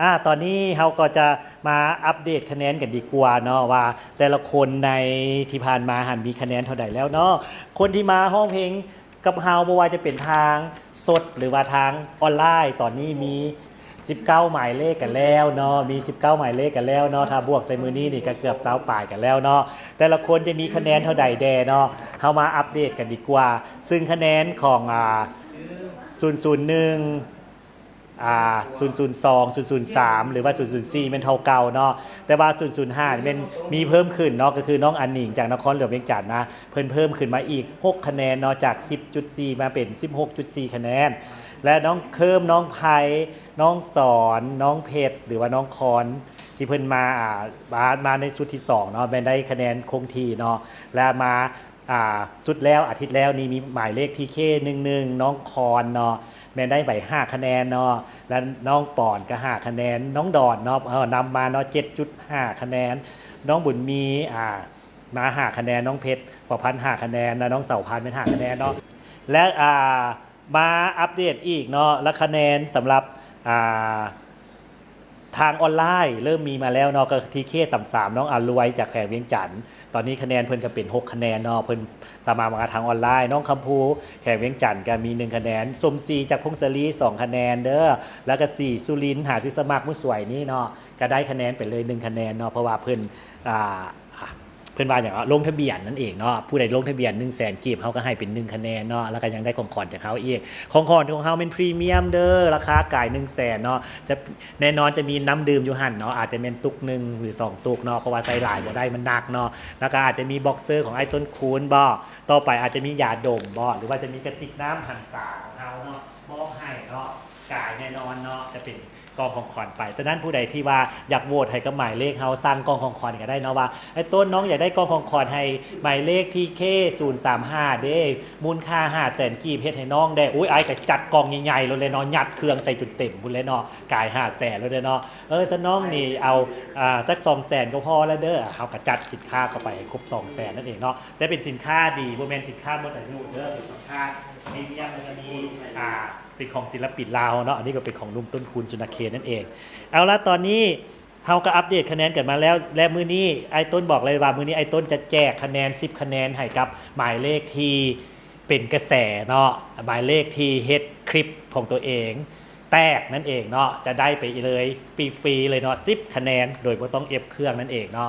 ອາ ຕອນນີ້ເຮົາກໍຈະມາອັບເດດຄະແນນກັນດີກວ່າເນາະ ວ່າແຕ່ລະຄົນໃນທີ່ຜ່ານມາຫັ້ນມີຄະແນນເທົ່າໃດແລ້ວເນາະ. ຄົນທີ່ມາຮ້ອງເພງກັບເຮົາ ບໍ່ວ່າຈະເປັນທາງສົດ ຫຼືວ່າທາງອອນລາຍ ຕອນນີ້ມີສິບເກົ້າໝາຍເລກກັນແລ້ວເນາະ ມີສິບເກົ້າໝາຍເລກກັນແລ້ວເນາະ. ຖ້າບວກໃສ່ມື້ນີ້ນີ້ກໍເກືອບຊາວປາຍກັນແລ້ວເນາະ. ແຕ່ລະຄົນຈະມີຄະແນນເທົ່າໃດແດ່ເນາະ ເຮົາມາອັບເດດກັນດີກວ່າ. ຊຶ່ງຄະແນນຂອງ ອາ ສູນສູນໜຶ່ງ ອາ ສູນສູນສອງ ສູນສູນສາມ ຫຼືວ່າສູນສູນສີ່ແມ່ນເທົ່າເກົ່າເນາະ ແຕ່ວ່າສູນສູນຫ້າແມ່ນມີເພີ່ມຂຶ້ນເນາະ ກໍຄືນ້ອງອານິງຈາກນະຄອນຫຼວງວຽງຈັນນະ ເພິ່ນເພີ່ມຂຶ້ນມາອີກຫົກຄະແນນເນາະ ຈາກສິບຈຸດສີ່ມາເປັນສິບຫົກຈຸດສີ່ຄະແນນ ແລະ ນ້ອງເຄີມ ນ້ອງໄພ ນ້ອງສອນ ນ້ອງເພັດ ຫຼືວ່ານ້ອງຄອນ ທີ່ເພິ່ນມາ ອາ ມາ ມາໃນຊຸດທີສອງເນາະ ແມ່ນໄດ້ຄະແນນຄົງທີ່ເນາະ ແລະ ມາ ອ່າ ຊຸດແລ້ວ ອາທິດແລ້ວນີ້ມີໝາຍເລກ ທີເຄ ໜຶ່ງໜຶ່ງ ນ້ອງຄອນເນາະ ແມ່ນໄດ້ໄປຫ້າຄະແນນເນາະ ແລະ ນ້ອງປອນກໍຫ້າຄະແນນ ນ້ອງດອນເນາະ ເອີ ນຳມາເນາະ ເຈັດຈຸດຫ້າຄະແນນ ນ້ອງບຸນມີ ອ່າ ມາຫ້າຄະແນນ ນ້ອງເພັດ ປະພັນຫ້າຄະແນນ ແລະ ນ້ອງເສົາພັນແມ່ນຫ້າຄະແນນເນາະ ແລະ ອ່າ ມາອັບເດດອີກເນາະ ລະຄະແນນສຳລັບ ອ່າ ທາງອອນລາຍເລີ່ມມີມາແລ້ວເນາະ ກໍ ທີເຄ ສາມສາມ ນ້ອງອາລວຍຈາກແຂວງວຽງຈັນ ຕອນນີ້ຄະແນນເພິ່ນກໍເປັນຫົກຄະແນນເນາະ ເພິ່ນສາມາດມາທາງອອນລາຍ. ນ້ອງຄຳພູແຂວງວຽງຈັນກໍມີໜຶ່ງຄະແນນ ສົມສີຈາກພົງສາລີສອງຄະແນນເດີ ແລ້ວກໍສີສຸລິນ ຫາສິດສະໝັກມື້ສວຍນີ້ເນາະ ກໍໄດ້ຄະແນນໄປເລີຍໜຶ່ງຄະແນນເນາະ ເພາະວ່າເພິ່ນ ອ່າ ອ່າ ເພິ່ນວ່າຫຍັງເນາະ ລົງທະບຽນນັ້ນເອງເນາະ ຜູ້ໃດລົງທະບຽນໜຶ່ງແສນກີບ ເຮົາກໍໃຫ້ເປັນໜຶ່ງຄະແນນເນາະ ແລ້ວກໍຍັງໄດ້ຂອງຂວັນຈາກເຮົາອີກ. ຂອງຂວັນຂອງເຮົາແມ່ນພຣີມຽມເດີ ລາຄາກາຍໜຶ່ງແສນເນາະ ຈະ ແນ່ນອນຈະມີນ້ຳດື່ມຢູ່ຫັ້ນເນາະ ອາດຈະແມ່ນຕຸກໜຶ່ງ ຫຼື ສອງຕຸກເນາະ ເພາະວ່າໃສ່ຫຼາຍບໍ່ໄດ້ ມັນໜັກເນາະ ແລ້ວກໍອາດຈະມີບັອກເຊີຂອງອ້າຍຕົ້ນຄູນບໍ ຕໍ່ໄປອາດຈະມີຢາດົມບໍ ຫຼືວ່າຈະມີກະຕິກນ້ຳຫັນສາຂອງເຮົາເນາະ ມອບໃຫ້ເນາະ ກາຍແນ່ນອນເນາະ ຈະເປັນ ກ່ອງຂອງຂວັນໄປ. ສະນັ້ນຜູ້ໃດທີ່ວ່າຢາກໂຫວດໃຫ້ກັບໝາຍເລກເຮົາ ສັ່ງກ່ອງຂອງຂວັນກໍໄດ້ເນາະ ວ່າ ອ້າຍຕົ້ນ ນ້ອງຢາກໄດ້ກ່ອງຂອງຂວັນໃຫ້ໝາຍເລກ ທີເຄ ສູນສາມຫ້າເດ້ ມູນຄ່າຫ້າແສນກີບ ເຮັດໃຫ້ນ້ອງແດ່. ໂອ້ຍ ອ້າຍກໍຈັດກ່ອງໃຫຍ່ໆໂລດແຫຼະເນາະ ຍັດເຄື່ອງໃສ່ຈົນເຕັມພຸ້ນແຫຼະເນາະ ກາຍຫ້າແສນໂລດເດ້ເນາະ. ເອີ ສະນ້ອງນີ້ເອົາ ອ່າ ຈັກສອງແສນກໍພໍແລ້ວເດີ ເຮົາກໍຈັດສິນຄ້າເຂົ້າໄປໃຫ້ຄົບສອງແສນນັ້ນເອງເນາະ ແຕ່ເປັນສິນຄ້າດີ ບໍ່ແມ່ນສິນຄ້າໝົດອາຍຸເດີ ເປັນສິນຄ້າພຣີມຽມ ແລ້ວກໍມີ ອ່າ ເປັນຂອງສິນລະປິນລາວເນາະ ອັນນີ້ກໍເປັນຂອງໜຸ່ມຕົ້ນຄູນ ສຸນນະເຂດນັ້ນເອງ. ເອົາລະ ຕອນນີ້ເຮົາກໍອັບເດດຄະແນນກັນມາແລ້ວ ແລະ ມື້ນີ້ອ້າຍຕົ້ນບອກເລີຍວ່າ ມື້ນີ້ອ້າຍຕົ້ນຈະແຈກຄະແນນສິບຄະແນນໃຫ້ກັບໝາຍເລກທີ່ເປັນກະແສເນາະ ໝາຍເລກທີ່ເຮັດຄລິບຂອງຕົວເອງແຕກນັ້ນເອງເນາະ ຈະໄດ້ໄປເລີຍຟຣີໆເລີຍເນາະ ສິບຄະແນນ ໂດຍບໍ່ຕ້ອງເອັບເຄື່ອງນັ້ນເອງເນາະ.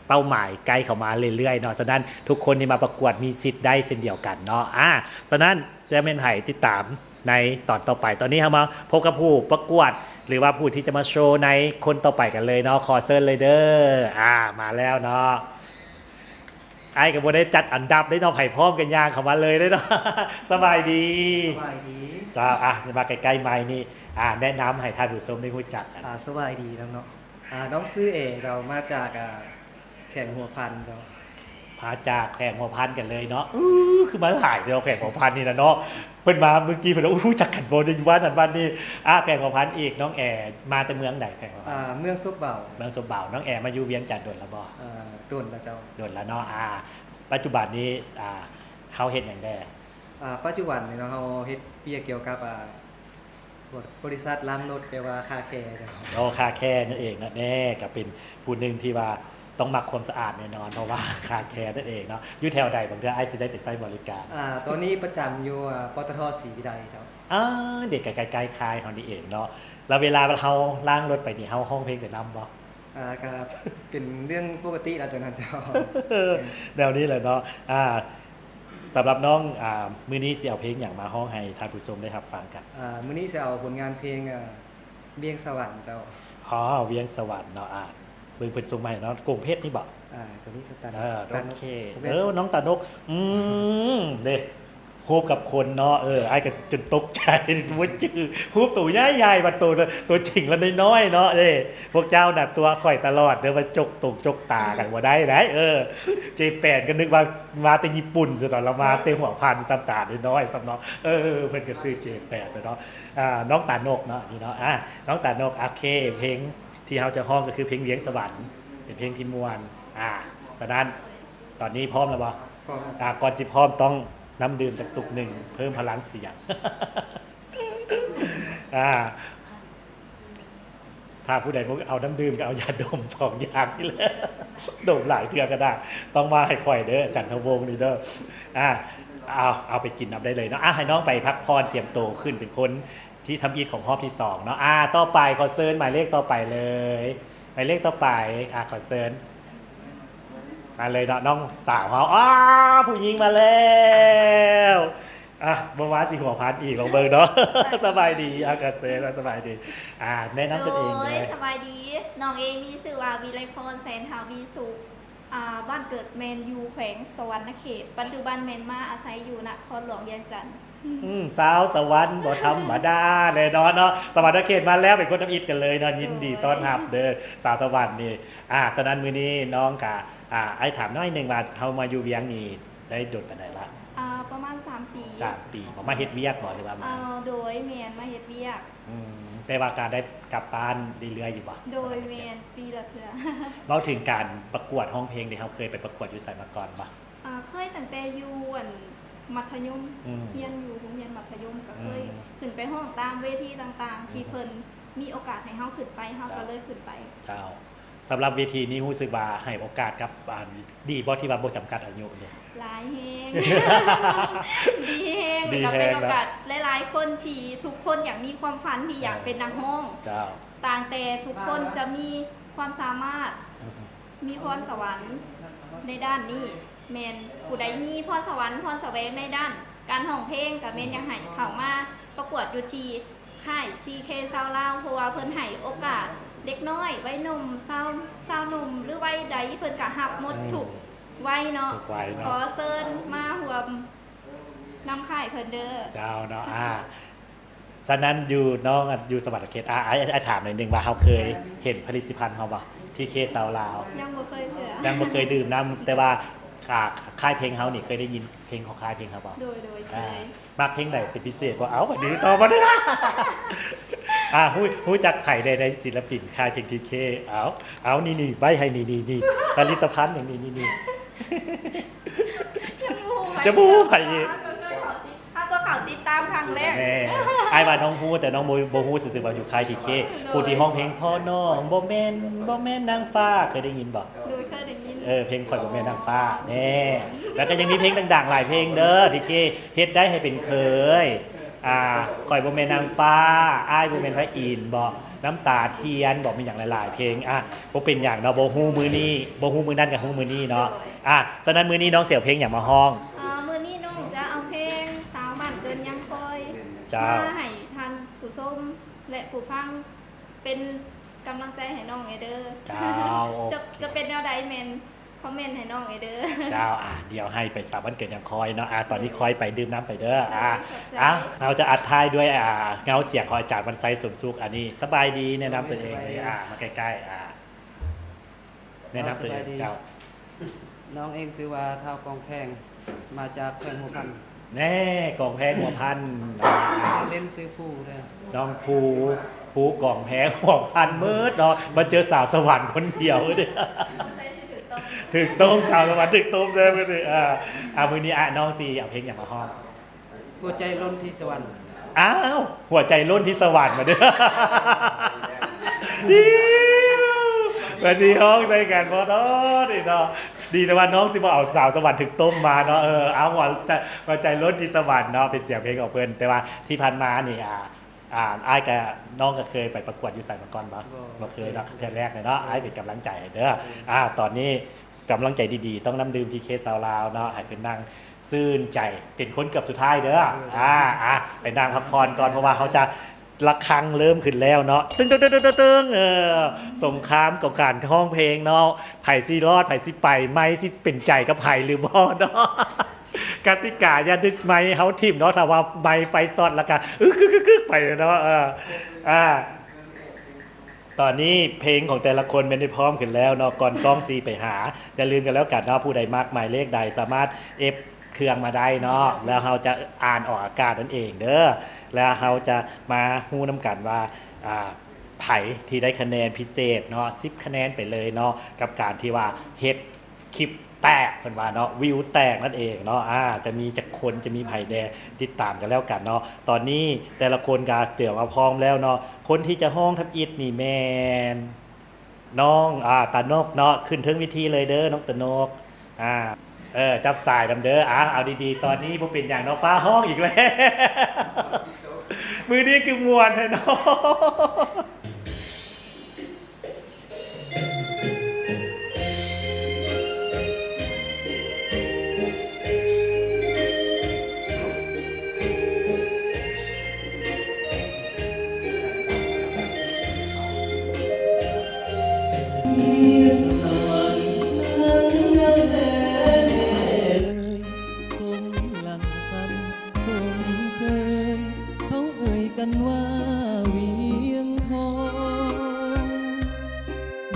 ເປົ້າໝາຍໃກ້ເຂົ້າມາເລື້ອຍໆເນາະ ສະນັ້ນທຸກຄົນທີ່ມາປະກວດມີສິດໄດ້ເຊັ່ນດຽວກັນເນາະ. ອາ ສະນັ້ນຈະແມ່ນໃຜ ຕິດຕາມໃນຕອນຕໍ່ໄປ. ຕອນນີ້ເຮົາມາພົບກັບຜູ້ປະກວດ ຫຼືວ່າຜູ້ທີ່ຈະມາໂຊໃນຄົນຕໍ່ໄປກັນເລີຍເນາະ ຂໍເຊີນເລີຍເດີ. ອາ ມາແລ້ວເນາະ ອ້າຍກໍບໍ່ໄດ້ຈັດອັນດັບເດ້ເນາະ ໃຜພ້ອມກໍຍ່າງເຂົ້າມາເລີຍເດ້ເນາະ. ສະບາຍດີ ສະບາຍດີ ເຈົ້າ. ອາ ມາໃກ້ໆໄມນີ້ ອາ ແນະນຳໃຫ້ທ່ານຜູ້ຊົມໄດ້ຮູ້ຈັກກັນ. ອາ ສະບາຍດີເນາະ ອາ ນ້ອງຊື່ເອເຈົ້າ ມາຈາກ ອາ ແຂວງຫົວພັນເຈົ້າ. ມາຈາກແຂວງຫົວພັນກັນເລີຍເນາະ. ອື ຄືມາຫຼາຍເນາະ ແຂວງຫົວພັນນີ້ນະເນາະ. ເພິ່ນມາມື້ກີ້ເພິ່ນວ່າ ຮູ້ຈັກກັນບໍ່ ຢູ່ບ້ານນັ້ນບ້ານນີ້. ອາ ແຂວງຫົວພັນອີກ ນ້ອງແອມາແຕ່ເມືອງໃດ? ແຂວງຫົວພັນ ອາ ເມືອງສົບເບົາ. ເມືອງສົບເບົາ. ນາງແອມາຢູ່ວຽງຈັນດົນແລ້ວບໍ່? ອາ ດົນແລ້ວເຈົ້າ. ດົນແລ້ວເນາະ. ອາ ປັດຈຸບັນນີ້ ອາ ເຮົາເຮັດຫຍັງແດ່? ອາ ປັດຈຸບັນນີ້ເນາະ ເຮົາເຮັດວຽກກ່ຽວກັບ ອາ ບໍລິສັດລ້າງລົດ ແປວ່າຄາແຄເຈົ້າ. ໂອ ຄາແຄນັ້ນເອງເນາະ. ແນ່ ກໍເປັນຜູ້ໜຶ່ງທີ່ວ່າຕ້ອງມັກຄວາມສະອາດແນ່ນອນ ເພາະວ່າຄາແຄນັ້ນເອງເນາະ. ຢູ່ແຖວໃດ? ບາງເທື່ອອ້າຍຊິໄດ້ໄປໃຊ້ບໍລິການ. ອາ ຕອນນີ້ປະຈຳຢູ່ ອາ ປຕທ ສີວິໄລເຈົ້າ. ອາ ເດັກກໍໃກ້ໆຄ້າຍເຮົານີ້ເອງເນາະ. ແລ້ວເວລາເຮົາລ້າງລົດໄປນີ້ ເຮົາຮ້ອງເພງໄປນຳບໍ່? ອາ ກໍເປັນເລື່ອງປົກກະຕິລະຕົວນັ້ນເຈົ້າ. ແນວນີ້ແຫຼະເນາະ. ອາ ສຳລັບນ້ອງ ອາ ມື້ນີ້ຊິເອົາເພງຫຍັງມາຮ້ອງໃຫ້ທ່ານຜູ້ຊົມໄດ້ຮັບຟັງກັນ? ອາ ມື້ນີ້ຊິເອົາຜົນງານເພງ ອາ ວຽງສະຫວັນເຈົ້າ. ອໍ ວຽງສະຫວັນເນາະ. ອາ ເບິ່ງເພິ່ນສົ່ງມາໃຫ້ເນາະ ກົງເພັດນີ້ບໍ? ອາ ຕົວນີ້ສະຕັນ ເອີ ໂອເຄ ເອີ ນ້ອງຕານົກ. ອືມ ເດ້ ຮູບກັບຄົນເນາະ. ເອີ ອ້າຍກໍຈົນຕົກໃຈ ບໍ່ຈື່ ຮູບໂຕໃຫຍ່ໆ ບັດໂຕ ໂຕຈິງລະນ້ອຍໆເນາະ. ເດ້ ພວກເຈົ້ານະຕົວະຂ້ອຍຕະຫຼອດເດີ ວ່າຈົກຕົງຈົກຕາກັນບໍ່ໄດ້ໄດ໋. ເອີ ເຈແປນກໍນຶກວ່າມາແຕ່ຍີ່ປຸ່ນຊັ້ນເນາະ ລະມາແຕ່ຫົວພັນ ຕານ້ອຍໆຊ້ຳເນາະ. ເອີ ເພິ່ນກໍຊື່ເຈແປນເນາະ. ອາ ນ້ອງຕານົກເນາະ ນີ້ເນາະ. ອາ ນ້ອງຕານົກ ໂອເຄ ເພງທີ່ເຮົາຈະຮ້ອງກໍຄືເພງວຽງສະຫວັນ ເປັນເພງທີ່ມ່ວນ. ອາ ສະນັ້ນ ຕອນນີ້ພ້ອມແລ້ວບໍ່? ພ້ອມແລ້ວ. ອາ ກ່ອນຊິພ້ອມຕ້ອງນ້ຳດື່ມຈັກຕຸກໜຶ່ງ ເພີ່ມພະລັງສຽງ. ອາ ຖ້າຜູ້ໃດບໍ່ເອົານ້ຳດື່ມ ກໍເອົາຢາດົມສອງຢ່າງນີ້ແຫຼະ. ດົມຫຼາຍເທື່ອກໍໄດ້. ຕ້ອງມາໃຫ້ຂ້ອຍເດີ ຈັນທະວົງນີ້ເດີ. ອ່າ ເອົາ ເອົາໄປກິນນຳໄດ້ເລີຍເນາະ. ອ່າ ໃຫ້ນ້ອງໄປພັກຜ່ອນ ຕຽມໂຕຂຶ້ນເປັນຄົນທີ່ທຳອິດຂອງຮອບທີສອງເນາະ. ອ່າ ຕໍ່ໄປຂໍເຊີນໝາຍເລກຕໍ່ໄປເລີຍ. ໝາຍເລກຕໍ່ໄປ ອ່າ ຂໍເຊີນມາເລີຍເນາະ ນ້ອງສາວເຮົາ. ອ້າ ຜູ້ຍິງມາແລ້ວ. ອ່ະ ບໍ່ວ່າຊິຫົວພັນອີກ ລອງເບິ່ງເນາະ. ສະບາຍດີ ອາກາເຊນ ສະບາຍດີ. ອ່າ ແນະນຳຕົນເອງເດີ. ໂດຍ ສະບາຍດີ. ນ້ອງເອງມີຊື່ວ່າ ວິໄລພອນ ແສນທະວີສຸກ. ອ່າ ບ້ານເກີດແມ່ນຢູ່ແຂວງສະຫວັນນະເຂດ, ປັດຈຸບັນແມ່ນມາອາໄສຢູ່ນະຄອນຫຼວງວຽງຈັນ. ອືມ ຊາວສະຫວັນບໍ່ທຳມະດາແນ່ນອນເນາະ. ສະຫວັນນະເຂດມາແລ້ວ ເປັນຄົນທຳອິດກັນເລີຍເນາະ. ໂດຍ ຍິນດີຕ້ອນຮັບເດີ ຊາວສະຫວັນນີ້. ອ່າ ສະນັ້ນມື້ນີ້ນ້ອງກະ ອ່າ ອ້າຍຖາມໜ້ອຍໜຶ່ງວ່າ ເຮົາມາຢູ່ວຽງນີ້ ໄດ້ດົນປານໃດລະ? ອ່າ ປະມານສາມປີ. ສາມປີບໍ? ມາເຮັດວຽກບໍ ຫຼືວ່າມາ? ອ່າ ໂດຍ ແມ່ນ ມາເຮັດວຽກ. ອືມ ແຕ່ວ່າກະໄດ້ກັບບ້ານເລື້ອຍໆຢູ່ບໍ? ໂດຍ ແມ່ນ ປີລະເທື່ອ. ເວົ້າເຖິງການປະກວດຮ້ອງເພງນີ້ ເຮົາເຄີຍໄປປະກວດຢູ່ໃສມາກ່ອນບໍ? ອ່າ ເຄີຍຕັ້ງແຕ່ຢູ່ ອັນ ມັດທະຍົມ. ອືມ ຮຽນຢູ່ໂຮງຮຽນມັດທະຍົມ ກໍເຄີຍ ອືມ ຂຶ້ນໄປຮ້ອງຕາມເວທີຕ່າງໆ ທີ່ ອືມ ເພິ່ນມີໂອກາດໃຫ້ເຮົາຂຶ້ນໄປ ເຮົາກໍເລີຍຂຶ້ນໄປ. ເຈົ້າ. ສຳລັບເວທີນີ້ຮູ້ສຶກວ່າໃຫ້ໂອກາດກັບ ອ່າ ດີບໍ່ ທີ່ວ່າບໍ່ຈຳກັດອາຍຸນີ້? ຫຼາຍແຮງ ດີແຮງ ດີແຮງ ແລ້ວກໍເປັນໂອກາດຫຼາຍໆຄົນທີ່ທຸກຄົນຢາກມີຄວາມຝັນທີ່ຢາກເປັນນັກຮ້ອງ. ເຈົ້າ. ຕ່າງແຕ່ທຸກຄົນຈະມີຄວາມສາມາດ ອືຮຶ ມີພອນສະຫວັນໃນດ້ານນີ້. ແມ່ນ ຜູ້ໃດມີພອນສະຫວັນ ພອນສະແຫວງໃນດ້ານການຮ້ອງເພງ ກໍແມ່ນຢາກໃຫ້ເຂົ້າມາປະກວດຢູ່ທີ່ ຄ້າຍ ທີເຄ ຊາວລາວ ເພາະວ່າເພິ່ນໃຫ້ໂອກາດເດັກນ້ອຍ ໄວໜຸ່ມ ຊາວ ຊາວໜຸ່ມ ຫຼື ໄວໃດ ເພິ່ນກະຮັບໝົດ ອືມ ທຸກໄວເນາະ ທຸກໄວເນາະ. ຂໍເຊີນມາຮ່ວມນຳຄ້າຍເພິ່ນເດີ. ເຈົ້າເນາະ. ອ່າ ສະນັ້ນຢູ່ ນ້ອງຢູ່ສະຫວັນນະເຂດ ອ່າ ອ້າຍ ອ້າຍຖາມໜ້ອຍໜຶ່ງວ່າ ເຮົາເຄີຍເຫັນຜະລິດຕະພັນເຮົາບໍ່? ທີເຄ ຊາວລາວ. ຍັງບໍ່ເຄີຍເທື່ອ. ຍັງບໍ່ເຄີຍດື່ມນຳ ແຕ່ວ່າ ອ່າ ຄ້າຍເພງເຮົານີ້ ເຄີຍໄດ້ຍິນເພງຂອງຄ້າຍເພງເຮົາບໍ່? ໂດຍ ໂດຍ ເຄີຍ. ອ່າ ມັກເພງໃດເປັນພິເສດບໍ່? ເອົ້າ ດີຕໍ່ມາເດີ. ອ່າ ຮູ້ ຮູ້ຈັກໃຜແດ່ໃນສິນລະປິນຄ້າຍເພງທີເຄ? ເອົ້າ ເອົ້າ ນີ້ໆ ໃບ້ໃຫ້ ນີ້ໆ ຜະລິດຕະພັນຫຍັງນີ້ ນີ້ໆ ຍັງບໍ່ຮູ້ໃຜ ຍັງບໍ່ຮູ້ໃຜອີກ. ເຮົາກໍເຂົ້າຕິດ ເຮົາກໍເຂົ້າຕິດຕາມຄັ້ງແລກ. ແມ່ນ ອ້າຍວ່ານ້ອງຮູ້ ແຕ່ນ້ອງບໍ່ ບໍ່ຮູ້ຊື່ໆວ່າຢູ່ຄ້າຍທີເຄ. ໂດຍ. ຜູ້ທີ່ຮ້ອງເພງ ພໍ່ນ້ອງບໍ່ແມ່ນ ບໍ່ແມ່ນນາງຟ້າ ເຄີຍໄດ້ຍິນບໍ່? ໂດຍ ເຄີຍໄດ້ຍິນ. ເອີ ເພງຂ້ອຍບໍ່ແມ່ນນາງຟ້າ ແນ່. ແລ້ວກໍຍັງມີເພງດັງໆຫຼາຍເພງເດີ ທີເຄ ເຮັດໄດ້ໃຫ້ເປັນເຄີຍ ອ່າ ຂ້ອຍບໍ່ແມ່ນນາງຟ້າ ອ້າຍບໍ່ແມ່ນພະອິນບໍ ນ້ຳຕາທຽນບໍ ມີຫຍັງຫຼາຍໆເພງ. ອ່າ ບໍ່ເປັນຫຍັງເນາະ ບໍ່ຮູ້ມື້ນີ້ ບໍ່ຮູ້ມື້ນັ້ນກໍຮູ້ມື້ນີ້ເນາະ. ອ່າ ສະນັ້ນມື້ນີ້ນ້ອງຊິເອົາເພງຫຍັງມາຮ້ອງ? ອ່າ ມື້ນີ້ນ້ອງຈະເອົາເພງສາວບ້ານເກີນຍັງຄອຍ ເຈົ້າ ມາໃຫ້ທ່ານຜູ້ຊົມ ແລະ ຜູ້ຟັງເປັນກຳລັງໃຈໃຫ້ນ້ອງແດ່ເດີ. ເຈົ້າ ໂອເຄ ຈະ ຈະເປັນແນວໃດແມ່ນຄອມເມັນໃຫ້ນ້ອງແດ່ເດີ. ເຈົ້າ ອ່າ ດຽວໃຫ້ໄປສາວບ້ານເກີນຍັງຄອຍເນາະ. ອ່າ ຕອນນີ້ຄອຍໄປດື່ມນ້ຳໄປເດີ. ອ່າ ເຮົາຈະອັດທ້າຍດ້ວຍ ອ່າ ເງົາສຽງຂອງອາຈານວັນໄຊ ສົມສຸກ. ອັນນີ້ສະບາຍດີ ແນະນຳຕົວເອງເລີຍ. ອ່າ ມາໃກ້ໆ ອ່າ ແນະນຳຕົວເອງ. ເຈົ້າ ນ້ອງເອງຊື່ວ່າ ທ້າວກອງແພງ ມາຈາກແຂວງຫົວພັນ. ແນ່ ກອງແພງຫົວພັນ. ຊື່ຫຼິ້ນຊື່ພູເດີ ນ້ອງພູ ພູກອງແພງຫົວພັນໝົດເນາະ ມາເຈີສາວສະຫວັນຄົນດຽວເດ. ຖືກຕ້ອງ ສາວສະຫວັນຖືກຕົ້ມເດີມື້ນີ້. ອ່າ ມື້ນີ້ ອ່າ ນ້ອງຊິເອົາເພງຫຍັງມາຮ້ອງ? ຫົວໃຈຫຼົ່ນທີ່ສະຫວັນ. ອ້າວ ຫົວໃຈຫຼົ່ນທີ່ສະຫວັນມາເດີ. ດຽວ ບັດນີ້ຮ້ອງໃສ່ກັນບໍ່ເນາະນີ້ເນາະ. ດີແຕ່ວ່ານ້ອງຊິບໍ່ເອົາສາວສະຫວັນຖືກຕົ້ມມາເນາະ. ເອີ ເອົາ ຫົວໃຈ ຫົວໃຈຫຼົ່ນທີ່ສະຫວັນເນາະ ເປັນສຽງເພງຂອງເພິ່ນ. ແຕ່ວ່າທີ່ຜ່ານມານີ້ ອ່າ ອ່າ ອ້າຍກັບນ້ອງກໍເຄີຍໄປປະກວດຢູ່ໃສມາກ່ອນບໍ່? ບໍ່ ບໍ່ເຄີຍເນາະ ເທື່ອແລກເລີຍເນາະ. ອ້າຍເປັນກຳລັງໃຈໃຫ້ເດີ. ອ່າ ຕອນນີ້ ກຳລັງໃຈດີໆ ຕ້ອງນ້ຳດື່ມທີເຄ ຊາວລາວເນາະ ໃຫ້ເພິ່ນນັ່ງຊື່ນໃຈ ເປັນຄົນເກືອບສຸດທ້າຍເດີ. ອ່າ ອ່າ ໄປນັ່ງພັກຜ່ອນກ່ອນ ເພາະວ່າເຮົາຈະ ລະຄັງເລີ່ມຂຶ້ນແລ້ວເນາະ ຕຶງໆໆໆ ເອີ ສົງຄາມຂອງການຮ້ອງເພງເນາະ ໃຜຊິລອດ ໃຜຊິໄປ ໄມຊິເປັນໃຈກັບໃຜຫຼືບໍ່ເນາະ. ກະຕິກາ ຢ່າດຶກໄມເຮົາຖິ້ມເນາະ ຖ້າວ່າໄມໄຟຊັອດແລ້ວກະ ອຶກໆໆໆ ໄປເນາະ. ເອີ ອ່າ ຕອນນີ້ເພງຂອງແຕ່ລະຄົນແມ່ນໄດ້ພ້ອມຂຶ້ນແລ້ວເນາະ ກ່ອນກ້ອງຊິໄປຫາ ຢ່າລືມກັນແລ້ວກັນເນາະ ຜູ້ໃດມັກໝາຍເລກໃດ ສາມາດເອັບເຄື່ອງມາໄດ້ເນາະ ແລ້ວເຮົາຈະອ່ານອອກອາກາດນັ້ນເອງເດີ ແລ້ວເຮົາຈະມາຮູ້ນຳກັນວ່າ ອ່າ ໃຜທີ່ໄດ້ຄະແນນພິເສດເນາະ ສິບຄະແນນໄປເລີຍເນາະ ກັບການທີ່ວ່າເຮັດ ຄລິບແຕກ ເພິ່ນວ່າເນາະ ວິວແຕກນັ້ນເອງເນາະ. ອາ ຈະມີຈັກຄົນ ຈະມີໃຜແດ່ ຕິດຕາມກັນແລ້ວກັນເນາະ. ຕອນນີ້ແຕ່ລະຄົນກໍເຕີມມາພ້ອມແລ້ວເນາະ. ຄົນທີ່ຈະຮ້ອງທຳອິດນີ້ແມ່ນ ນ້ອງ ອາ ຕານົກເນາະ ຂຶ້ນເທິງເວທີເລີຍເດີ ນ້ອງຕານົກ. ອາ ເອີ ຈັບສາຍນຳເດີ. ອາ ເອົາດີໆ ຕອນນີ້ບໍ່ເປັນຫຍັງເນາະ ຟ້າຮ້ອງອີກແລ້ວ ມື້ນີ້ຄືມ່ວນແທ້ເນາະ.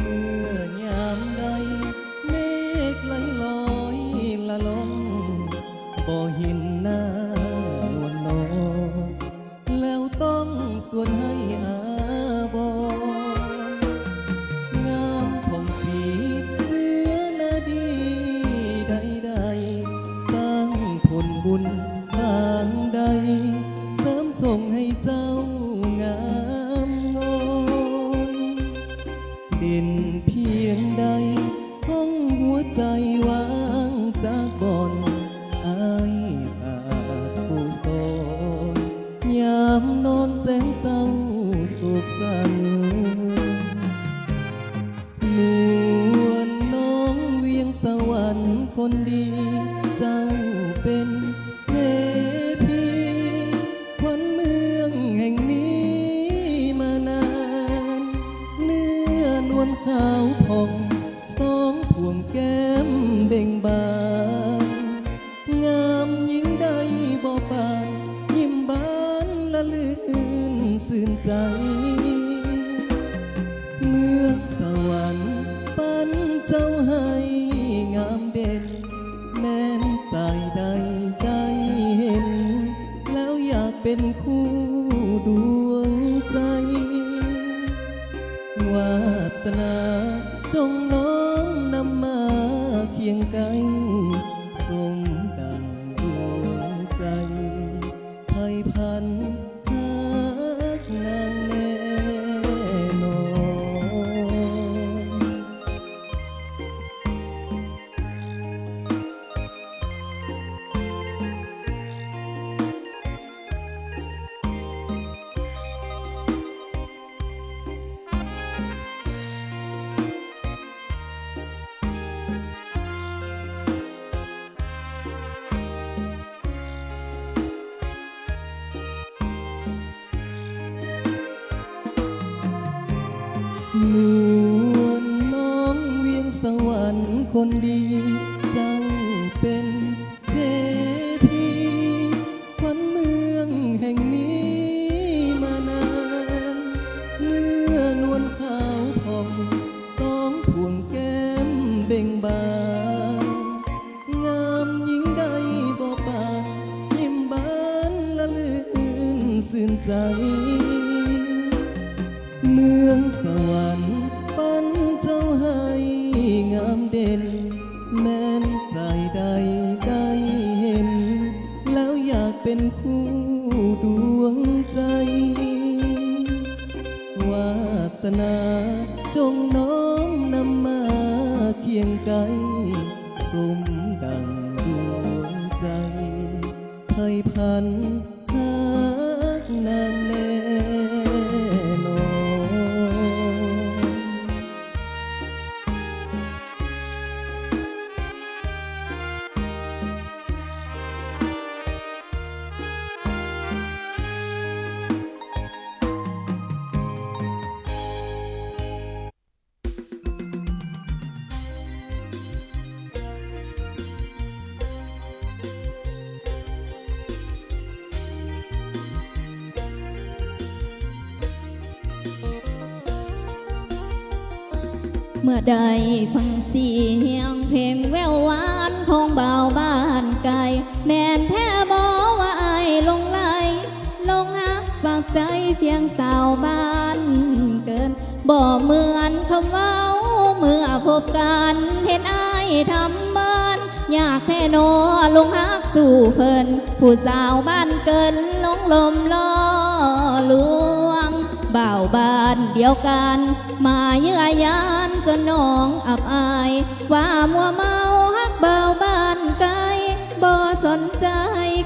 ເມື່ອຍາມໃດ ເມກໄຫຼລອຍລະລ່ອງ ບໍ່ເຫັນໜ້ານວນນ້ອງ ແລ້ວຕ້ອງຊວນໄຫ້ອາບອນ ງາມຜ່ອງສີເສືອນາດີໃດໆ ສ້າງຜົນບຸນປານໃດ ເສີມສົ່ງໃຫ້ເຈົ້າງາມງອມ ເດັ່ນພຽງໃດ ຫ້ອງຫົວໃຈວ່າງຈາກບ່ອນ ອ້າຍຂາດຜູ້ສອນ ຍາມນອນແສນເສົ້າໂສກສັນ. ນວນນ້ອງວຽງສະຫວັນຄົນດີ ເຈົ້າເປັນເທພີ ຂວັນເມືອງແຫ່ງນີ້ມານານ ເນື້ອນວນຂາວຜ່ອງ ສອງພວງແກ້ມເບັ່ງບານ ງາມຍິ່ງໃດບໍ່ປານ ຍິ້ມບານລະລື່ນຊື່ນໃຈ ເມືອງສະຫວັນປັນເຈົ້າໃຫ້ງາມເດັ່ນ ແມ່ນສາຍໃດໃຈເຫັນ ແລ້ວຢາກເປັນຄູ່ດວງໃຈ ວາສະໜາຈົ່ງນ້ອມນຳມາຄຽງໃກ້ ສົມດັ່ງດວງໃຈ ໃຜພັນຮັກນາງແນ່ນອນ. ນວນນ້ອງວຽງສະຫວັນຄົນດີ ເຈົ້າເປັນເທພີ ຂວັນເມືອງແຫ່ງນີ້ມານານ ເນື້ອນວນຂາວຜ່ອງ ສອງພວງແກ້ມເບັ່ງບານ ງາມຍິ່ງໃດບໍ່ປານ ຍິ້ມບານລະລື່ນຊື່ນໃຈ ເມືອງສະຫວັນປັນເຈົ້າໃຫ້ງາມເດັ່ນ ແມ່ນສາຍໃດໄດ້ເຫັນ ແລ້ວຢາກເປັນຄູ່ດວງໃຈ ວາສະໜາຈົ່ງນ້ອມນຳມາຄຽງໃກ້ ສົມດັ່ງດວງໃຈ ໃຜພັນຮັກນາງແນ່ນອນ. ເມື່ອໃດຟັງສຽງເພງແວ່ວຫວານຂອງບ່າວບ້ານໄກ ແມ່ນແທ້ບໍ່ວ່າອ້າຍຫຼົງໄຫຼ ຫຼົງຮັກຝາກໃຈພຽງສາວບ້ານເກີນ ບໍ່ເໝືອນຄຳເວົ້າ ເມື່ອພົບກັນເຫັນອ້າຍທຳເມີນ ຢາກແທ້ໜໍ່ຫຼົງຮັກສູ່ເພິ່ນ ຜູ້ສາວບ້ານເກີນຫຼົງລົມຫຼໍ່ລວງ ບ່າວບ້ານດຽວກັນ ມາເຢືອຢານຈົນນ້ອງອັບອາຍ ວ່າມົວເມົາຮັກບ່າວບ້ານໄກ ບໍ່ສົນໃຈ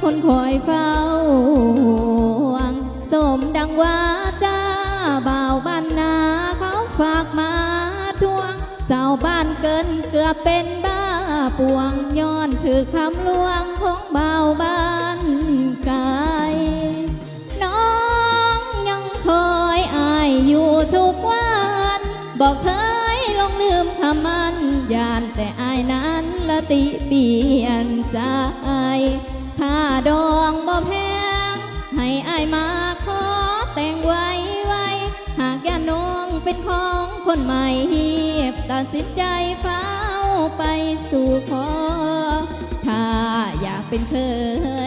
ຄົນຄອຍເຝົ້າຫວັງ ສົມດັ່ງວາຈາບ່າວບ້ານນາ ເຂົາຝາກມາທວງ ຊາວບ້ານເກີນເກືອບເປັນບ້າປ່ວງ ຍ້ອນຖືກຄຳລວງຂອງບ່າວບ້ານໄກ ນ້ອງຍັງຄອຍອ້າຍຢູ່ທຸກວັນ ບໍ່ເຄີຍຫຼົງລືມຄຳໝັ້ນ ຢ້ານແຕ່ອ້າຍນັ້ນລະຕິປ່ຽນໃຈ ຄ່າດອງບໍ່ແພງ ໃຫ້ອ້າຍມາຂໍແຕ່ງໄວໆ ຫາກຢ້ານນ້ອງເປັນຂອງຄົນໃໝ່ ຮີບຕັດສິນໃຈຟ້າວໄປສູ່ຂໍ ຖ້າຢາກເປັນເຂີ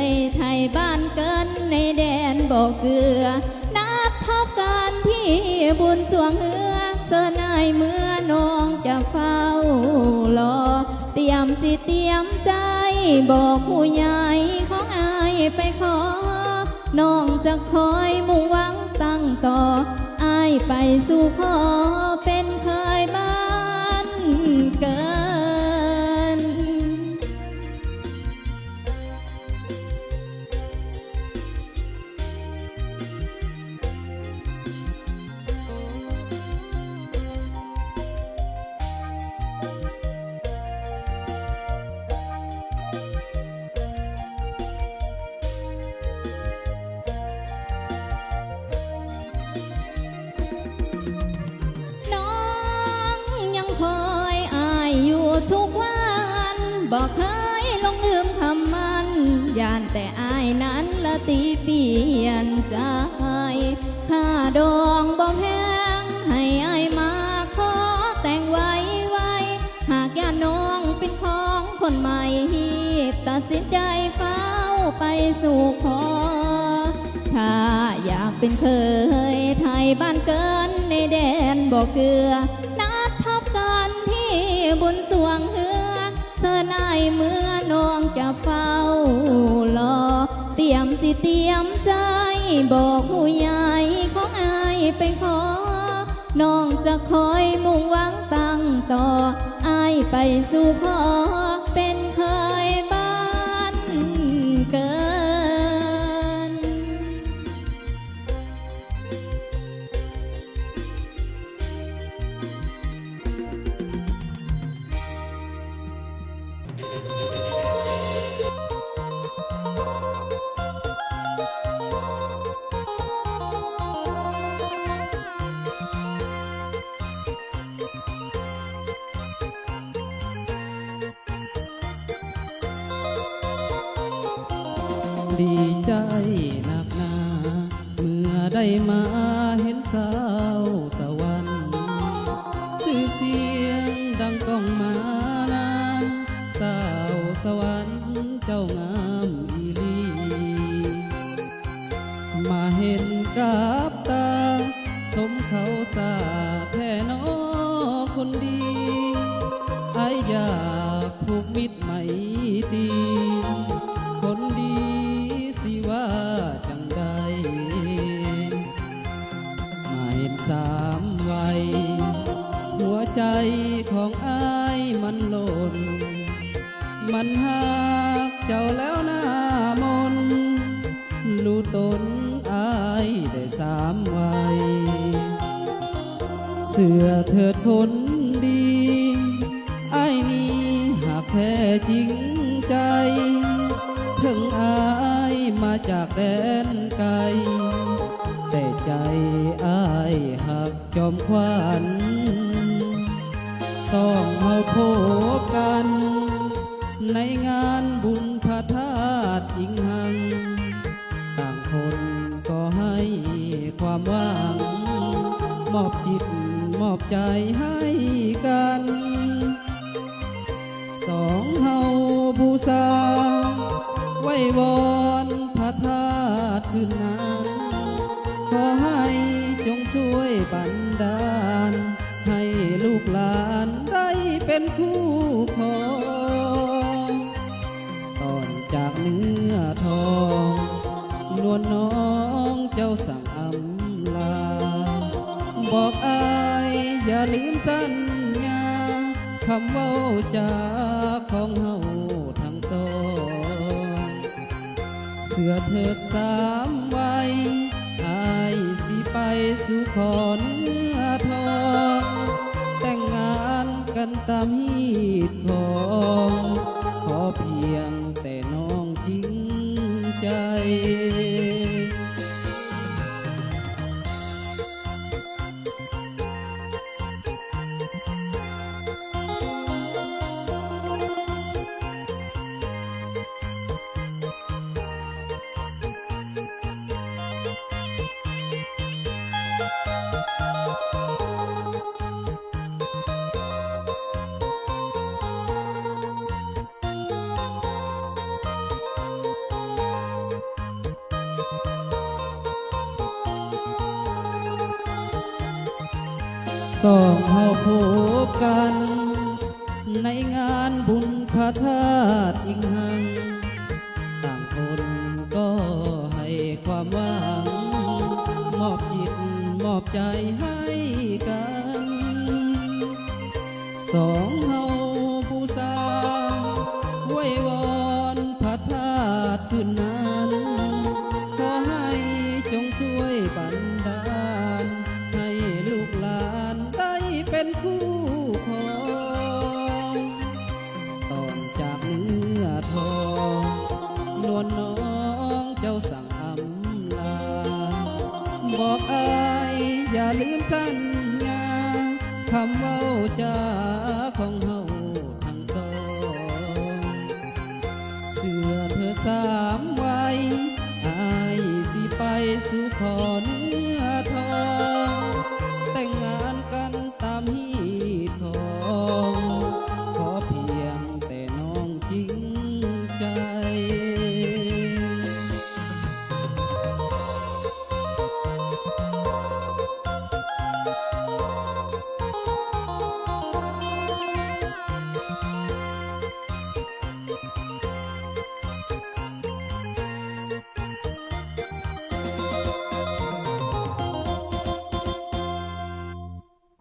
ຍໄທບ້ານເກີນ ໃນແດນບໍ່ເກືອ ນັດພົບກັນທີ່ບຸນສວງເຮືອ ເຊີນອ້າຍເມືອ ນ້ອງຈະເຝົ້າລໍ ຕຽມຈິດຕຽມໃຈ ບອກຜູ້ໃຫຍ່ຂອງອ້າຍໄປຂໍ ນ້ອງຈະຄອຍມຸ່ງຫວັງຕັ້ງຕໍ່ ອ້າຍໄປສູ່ຂໍ ເປັນເຂີຍບ້ານເກີນ. ນ້ອງຍັງຄອຍອ້າຍຢູ່ທຸກວັນ ບໍ່ເຄີຍຫຼົງລືມຄຳໝັ້ນ ຢ້ານແຕ່ອ້າຍນັ້ນລະຕິປ່ຽນໃຈ ຄ່າດອງບໍ່ແພງ ໃຫ້ອ້າຍມາຂໍແຕ່ງໄວໆ ຫາກຢ້ານນ້ອງເປັນຂອງຄົນໃໝ່ ຮີບຕັດສິນໃຈຟ້າວໄປສູ່ຂໍ ຖ້າຢາກເປັນເຂີຍໄທບ້ານເກີນ ໃນແດນບໍ່ເກືອ ນັດພົບກັນທີ່ບຸນສວງເຮືອ ເຊີນອ້າຍເມືອ ນ້ອງຈະເຝົ້າລໍ ຕຽມຈິດຕຽມໃຈ ບອກຜູ້ໃຫຍ່ຂອງອ້າຍໄປຂໍ ນ້ອງຈະຄອຍມຸ່ງຫວັງຕັ້ງຕໍ່ ອ້າຍໄປສູ່ຂໍ ເປັນເຂີຍບ້ານເກີນ. ດີໃຈນັກໜາ ເມື່ອໄດ້ມາເຫັນສາວສະຫວັນ ຊື່ສຽງດັ່ງກ້ອງມານາ ສາວສະຫວັນເຈົ້າງາມອີ່ຫຼີ ມາເຫັນກັບຕາ ສົມເຂົາສາກແທ້ນໍຄົນດີ ອ້າຍຢາກຜູກມິດໄມຕີ ຄົນດີຊິວ່າຈັ່ງໃດ ມາເຫັນສາມໄວ ຫົວໃຈຂອງອ້າຍມັນຫຼົ່ນ ມັນຮັກເຈົ້າແລ້ວໜ້າມົນ ຮູ້ຕົນອ້າຍໄດ້ສາມໄວ ເຊື່ອເຖີດຄົນດີ ອ້າຍນີ້ຮັກແທ້ຈິງໃຈ ເຖິງອ້າຍມາຈາກແດນໄກ ແຕ່ໃຈອ້າຍຮັກ ຈອມຂວັນ ສອງເຮົາພົບກັນ ໃນງານບຸນພະທາດອີງຮັງ ຕ່າງຄົນກໍໃຫ້ຄວາມຫວັງ ມອບຈິດມອບໃຈໃຫ້ກັນ ສອງເຮົາບູຊາ ໄຫວ້ວອນພະທາດຄືນນັ້ນ ຂໍໃຫ້ຈົ່ງຊ່ວຍບັນດານ ໃຫ້ລູກຫຼານ ປັນຄູ່ຄອງ ຕອນຈາກເນື້ອທອງ ນວນນ້ອງເຈົ້າສັ່ງອຳລາ ບອກອ້າຍຢ່າລືມສັນຍາ ຄຳເວົ້າຈາຂອງເຮົາທັງສອງ ເຊື່ອເທີດສາມໄວ ອ້າຍຊິໄປສູ່ຂໍເນື້ອທອງ ແຕ່ງງານກັນຕາມຮີດຄອງ ຂໍພຽງແຕ່ນ້ອງຈິງໃຈ. ສອງເຮົາພົບກັນ ໃນງານບຸນພະທາດອິງຫັງ ຕ່າງຄົນກໍໃຫ້ຄວາມຫວັງ ມອບຈິດມອບໃຈໃຫ້ກັນ ສອງເຮົາບູຊາ ໄຫວ້ວອນພະທາດຄືນນັ້ນ ຂໍໃຫ້ຈົ່ງຊ່ວຍບັນດານ ໃຫ້ລູກຫຼານໄດ້ເປັນຄູ່ຄອງ ຕອນຈາກເນື້ອທອງ ນວນນ້ອງເຈົ້າສັ່ງອຳລາ ບອກອ້າຍຢ່າລືມສັນຍາ ຄຳເວົ້າຈາຂອງເຮົາທັງສອງ ເຊື່ອເທີດສາມໄວ ອ້າຍຊິໄປສູ່ຂໍເນື້ອທອງ ແຕ່ງງານກັນຕາມຮີດຄອງ ຂໍພຽງແຕ່ນ້ອງຈິງໃຈ.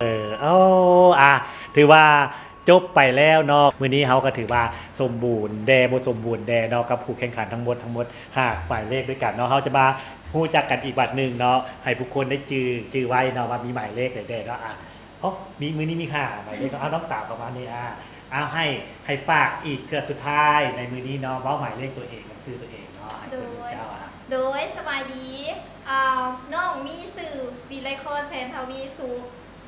ເອີ ໂອ້ ອ່າ ຖືວ່າຈົບໄປແລ້ວເນາະ ມື້ນີ້ເຮົາກໍຖືວ່າສົມບູນແດ່ ບົດສົມບູນແດ່ເນາະ ກັບຜູ້ແຂ່ງຂັນທັງໝົດ ທັງໝົດຫ້າໝາຍເລກດ້ວຍກັນເນາະ ເຮົາຈະມາຮູ້ຈັກກັນອີກບາດໜຶ່ງເນາະ ໃຫ້ຜູ້ຄົນໄດ້ຈື່ ຈື່ໄວ້ເນາະ ວ່າມີໝາຍເລກໃດແດ່ເນາະ ອ່າ ໂອ້ ມີ ມື້ນີ້ມີຫ້າໝາຍເລກເນາະ ເອົາ ນ້ອງສາວເຂົ້າມານີ້ ອ່າ ເອົາ ໃຫ້ ໃຫ້ຝາກອີກເທື່ອສຸດທ້າຍໃນມື້ນີ້ເນາະ ເວົ້າໝາຍເລກຕົວເອງກັບຊື່ຕົວເອງເນາະ ໃຫ້ເພິ່ນຮູ້ຈັກ ໂດຍ ອ່າ ໂດຍ ສະບາຍດີ ອ່າ ນ້ອງມີຊື່ວິໄລຄອນ ແສນທະວີສຸກ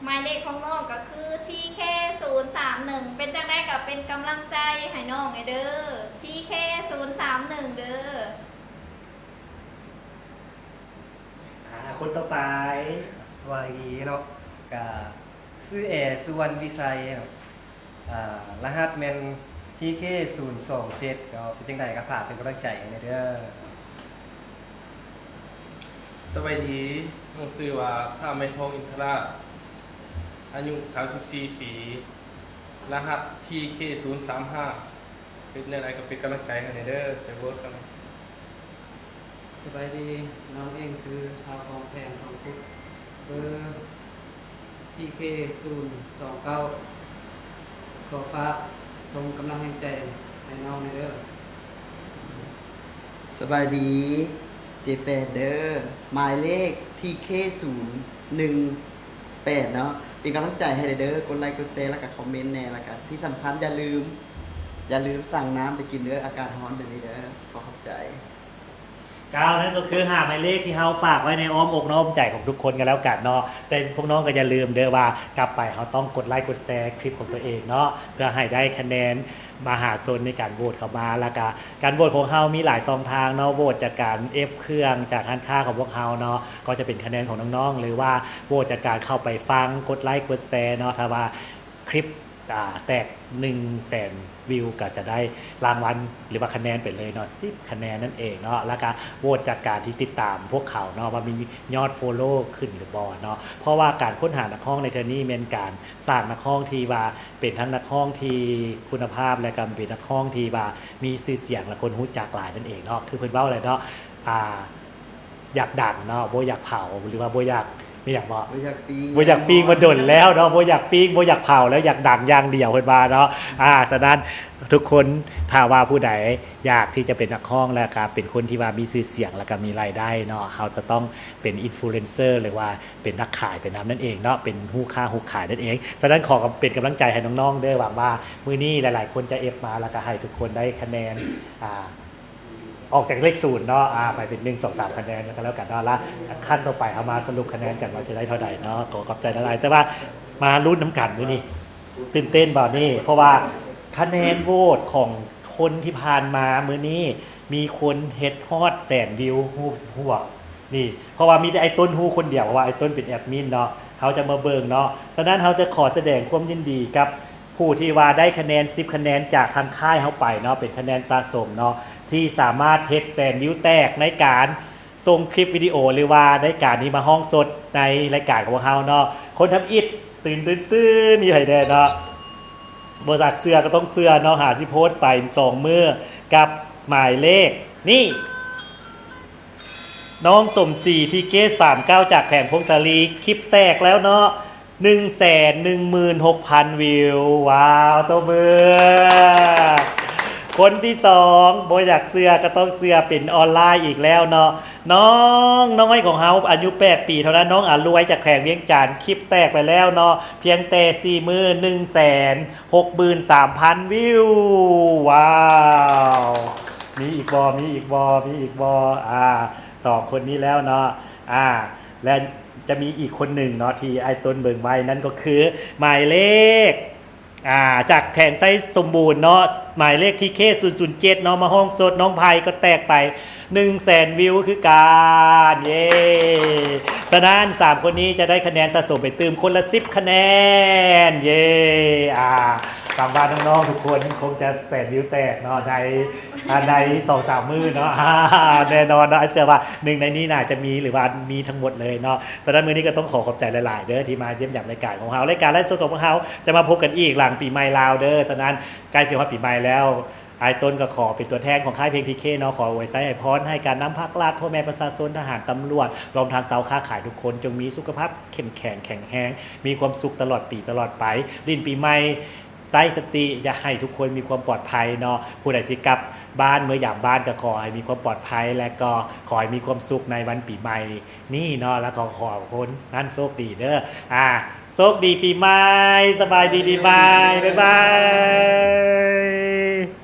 ໝາຍເລກຂອງນ້ອງກໍຄື ທີເຄ ສູນສາມໜຶ່ງ ເປັນຈັ່ງໃດກໍເປັນກຳລັງໃຈໃຫ້ນ້ອງແດ່ເດີ ທີເຄ ສູນສາມໜຶ່ງ ເດີ. ອ່າ ຄົນຕໍ່ໄປ ສະບາຍດີເນາະ ກະຊື່ແອ ສຸວັນວິໄຊເນາະ ອ່າ ລະຫັດແມ່ນ ທີເຄ ສູນສອງເຈັດ ເນາະ ເປັນຈັ່ງໃດກໍຝາກເປັນກຳລັງໃຈໃຫ້ແດ່ເດີ. ສະບາຍດີ ນ້ອງຊື່ວ່າ ທ້າວໄມ້ທອງ ອິນທະລາດ ອາຍຸສາມສິບສີ່ປີ ລະຫັດ ທີເຄ ສູນສາມຫ້າ ເຮັດແນວໃດກໍເປັນກຳລັງໃຈໃຫ້ແດ່ເດີ ໃສ່ໂຫວດກັນ. ສະບາຍດີ ນ້ອງເອງຊື່ ທ້າວ ທອງແພງ ທອງພຸດ ເບີ ທີເຄ ສູນສອງເກົ້າ ຂໍຝາກສົ່ງກຳລັງແຮງໃຈໃຫ້ນ້ອງແດ່ເດີ. ສະບາຍດີ ເຈແປນ ເດີ ໝາຍເລກ ທີເຄ ສູນໜຶ່ງແປດ ເນາະ ເປັນກຳລັງໃຈໃຫ້ແດ່ເດີ ກົດໄລກົດແຊ ແລ້ວກະຄອມເມັນແດ່ ແລ້ວກະທີ່ສຳຄັນຢ່າລືມ ຢ່າລືມສັ່ງນ້ຳໄປກິນເດີ ອາກາດຮ້ອນແບບນີ້ເດີ ຂໍຂອບໃຈ. ເຈົ້າ ນັ້ນກໍຄືຫ້າໝາຍເລກທີ່ເຮົາຝາກໄວ້ໃນອ້ອມອົກນ້ອມໃຈຂອງທຸກຄົນກັນແລ້ວກັນເນາະ ແຕ່ພວກນ້ອງກໍຢ່າລືມເດີວ່າ ກັບໄປເຮົາຕ້ອງກົດໄລກົດແຊຄລິບຂອງຕົວເອງເນາະ ເພື່ອໃຫ້ໄດ້ຄະແນນມະຫາຊົນໃນການໂຫວດເຂົ້າມາ ແລ້ວກະການໂຫວດຂອງເຮົາມີຫຼາຍຊ່ອງທາງເນາະ ໂຫວດຈາກການເອັບເຄື່ອງຈາກຮ້ານຄ້າຂອງພວກເຮົາເນາະ ກໍຈະເປັນຄະແນນຂອງນ້ອງໆ ຫຼືວ່າໂຫວດຈາກການເຂົ້າໄປຟັງ ກົດໄລກົດແຊເນາະ ຖ້າວ່າຄລິບ ອ່າ ແຕກໜຶ່ງແສນວິວ ກໍຈະໄດ້ລາງວັນ ຫຼືວ່າຄະແນນໄປເລີຍເນາະ ສິບຄະແນນນັ້ນເອງເນາະ. ແລ້ວກໍໂຫວດຈາກການທີ່ຕິດຕາມພວກເຂົາເນາະ ວ່າມີຍອດໂຟໂລຂຶ້ນຫຼືບໍ່ເນາະ. ເພາະວ່າການຄົ້ນຫານັກຮ້ອງໃນເທື່ອນີ້ແມ່ນການສ້າງນັກຮ້ອງທີ່ວ່າເປັນທັງນັກຮ້ອງທີ່ຄຸນນະພາບ ແລະກໍເປັນນັກຮ້ອງທີ່ວ່າມີຊື່ສຽງ ແລະຄົນຮູ້ຈັກຫຼາຍນັ້ນເອງເນາະ. ຄືເພິ່ນເວົ້າແຫຼະເນາະ ອ່າ ຢາກດັງເນາະ ບໍ່ຢາກເຜົາ ຫຼືວ່າບໍ່ຢາກ ມີຫຍັງບໍ່? ບໍ່ຢາກປີ້ງ ບໍ່ຢາກປີ້ງມາດົນແລ້ວເນາະ ບໍ່ຢາກປີ້ງ ບໍ່ຢາກເຜົາ ແລ້ວຢາກດັງຢ່າງດຽວ ເພິ່ນວ່າເນາະ. ອ່າ ສະນັ້ນທຸກຄົນ ຖ້າວ່າຜູ້ໃດຢາກທີ່ຈະເປັນນັກຮ້ອງ ແລ້ວກໍເປັນຄົນທີ່ວ່າມີຊື່ສຽງ ແລ້ວກໍມີລາຍໄດ້ເນາະ ເຮົາຈະຕ້ອງເປັນອິນຟລູເອນເຊີ ຫຼືວ່າເປັນນັກຂາຍໄປນຳນັ້ນເອງເນາະ ເປັນຮູ້ຄ້າຮູ້ຂາຍນັ້ນເອງ. ສະນັ້ນຂໍເປັນກຳລັງໃຈໃຫ້ນ້ອງໆເດີ ຫວັງວ່າມື້ນີ້ຫຼາຍໆຄົນຈະເອັຟມາ ແລ້ວກໍໃຫ້ທຸກຄົນໄດ້ຄະແນນ ອ່າ ອອກຈາກເລກສູນເນາະ ອ່າ ໄປເປັນ ໜຶ່ງ ສອງ ສາມ ຄະແນນ ແລ້ວກໍແລ້ວກັນເນາະ. ລະຂັ້ນຕໍ່ໄປເຮົາມາສະຫຼຸບຄະແນນກັນວ່າຈະໄດ້ເທົ່າໃດເນາະ. ຂໍຂອບໃຈຫຼາຍໆ ແຕ່ວ່າມາລຸ້ນນຳກັນມື້ນີ້ ຕື່ນເຕັ້ນບໍ່ນີ້? ເພາະວ່າຄະແນນໂຫວດຂອງຄົນທີ່ຜ່ານມາມື້ນີ້ ມີຄົນເຮັດຮອດແສນວິວ ຮູ້ ຮູ້ບໍ່ນີ້? ເພາະວ່າມີແຕ່ອ້າຍຕົ້ນຮູ້ຄົນດຽວ ເພາະວ່າອ້າຍຕົ້ນເປັນແອດມິນເນາະ. ເຮົາຈະມາເບິ່ງເນາະ. ສະນັ້ນເຮົາຈະຂໍສະແດງຄວາມຍິນດີກັບ ຜູ້ທີ່ວ່າໄດ້ຄະແນນສິບຄະແນນຈາກທາງຄ້າຍເຮົາໄປເນາະ ເປັນຄະແນນສະສົມເນາະ ທີ່ສາມາດເຮັດແສນວິວແຕກໃນການສົ່ງຄລິບວິດີໂອ ຫຼືວ່າໃນການທີ່ມາຮ້ອງສົດໃນລາຍການຂອງພວກເຮົາເນາະ. ຄົນທຳອິດ ຕື່ນໆໆ ຢູ່ໃຫ້ແດ່ເນາະ ບໍ່ຢາກເຊື່ອກໍຕ້ອງເຊື່ອເນາະ ຫາຊິໂພສໄປສອງມື້ ກັບໝາຍເລກນີ້ ນ້ອງສົມສີ ທີເກ ສາມເກົ້າ ຈາກແຂວງຜົ້ງສາລີ ຄລິບແຕກແລ້ວເນາະ ໜຶ່ງແສນໜຶ່ງໝື່ນຫົກພັນວິວ. ວ້າວ ຕົບມື. ຄົນທີສອງ ບໍ່ຢາກເຊື່ອກໍຕ້ອງເຊື່ອ ເປັນອອນລາຍອີກແລ້ວເນາະ. ນ້ອງນ້ອຍຂອງເຮົາ ອາຍຸແປດປີເທົ່ານັ້ນ ນ້ອງອາລວຍ ຈາກແຂວງວຽງຈັນ ຄລິບແຕກໄປແລ້ວເນາະ ພຽງແຕ່ສີ່ມື້ ໜຶ່ງແສນຫົກໝື່ນສາມພັນວິວ. ວ້າວ ມີອີກບໍ່? ມີອີກບໍ່? ມີອີກບໍ່? ອ່າ ສອງຄົນນີ້ແລ້ວເນາະ ອ່າ ແລະ ຈະມີອີກຄົນໜຶ່ງເນາະ ທີ່ອ້າຍຕົ້ນເບິ່ງໄວ້ ນັ້ນກໍຄືໝາຍເລກ ອ່າ ຈາກແຂວງໄຊສົມບູນເນາະ ໝາຍເລກ ທີເຄ ສູນສູນເຈັດເນາະ ມາຮ້ອງສົດ ນ້ອງໄພກໍແຕກໄປໜຶ່ງແສນວິວຄືກັນ. ເຢ້ ສະນັ້ນສາມຄົນນີ້ຈະໄດ້ຄະແນນສະສົມໄປຕື່ມຄົນລະສິບຄະແນນ. ເຢ້ ອ່າ ຫວັງວ່ານ້ອງໆທຸກຄົນຄົງຈະແສນວິວແຕກເນາະ ໃນ ອ່າ ໃນສອງສາມມື້ເນາະ ອ່າ ແນ່ນອນເນາະ ອ້າຍເຊື່ອວ່າໜຶ່ງໃນນີ້ໜ້າຈະມີ ຫຼືວ່າມີທັງໝົດເລີຍເນາະ. ສະນັ້ນມື້ນີ້ກໍຕ້ອງຂໍຂອບໃຈຫຼາຍໆເດີ ທີ່ມາຢ້ຽມຢາມລາຍການຂອງເຮົາ ລາຍການໄລຟ໌ສົດຂອງພວກເຮົາຈະມາພົບກັນອີກຫຼັງປີໃໝ່ລາວເດີ. ສະນັ້ນໃກ້ຊິຮອດປີໃໝ່ແລ້ວ ອ້າຍຕົ້ນກໍຂໍເປັນຕົວແທນຂອງຄ້າຍເພງ ທີເຄ ເນາະ ຂໍອວຍໄຊໃຫ້ພອນ ໃຫ້ການນຳພາກລັດ ພໍ່ແມ່ປະຊາຊົນ ທະຫານ ຕຳຫຼວດ ລວມທັງຊາວຄ້າຂາຍທຸກຄົນ ຈົ່ງມີສຸຂະພາບເຂັ້ມແຂງແຂງແຮງ ມີຄວາມສຸກຕະຫຼອດປີຕະຫຼອດໄປ ຫຼິ້ນປີໃໝ່ ໃຊ້ສະຕິ ຢາກໃຫ້ທຸກຄົນມີຄວາມປອດໄພເນາະ. ຜູ້ໃດຊິກັບບ້ານເມືອຢາມບ້ານກໍຂໍໃຫ້ມີຄວາມປອດໄພ ແລະກໍຂໍໃຫ້ມີຄວາມສຸກໃນວັນປີໃໝ່ນີ້ເນາະ ແລ້ວກໍຂໍໃຫ້ຄົນນັ້ນໂຊກດີເດີ. ອ່າ ໂຊກດີປີໃໝ່ ສະບາຍດີປີໃໝ່ ບາຍບາຍ.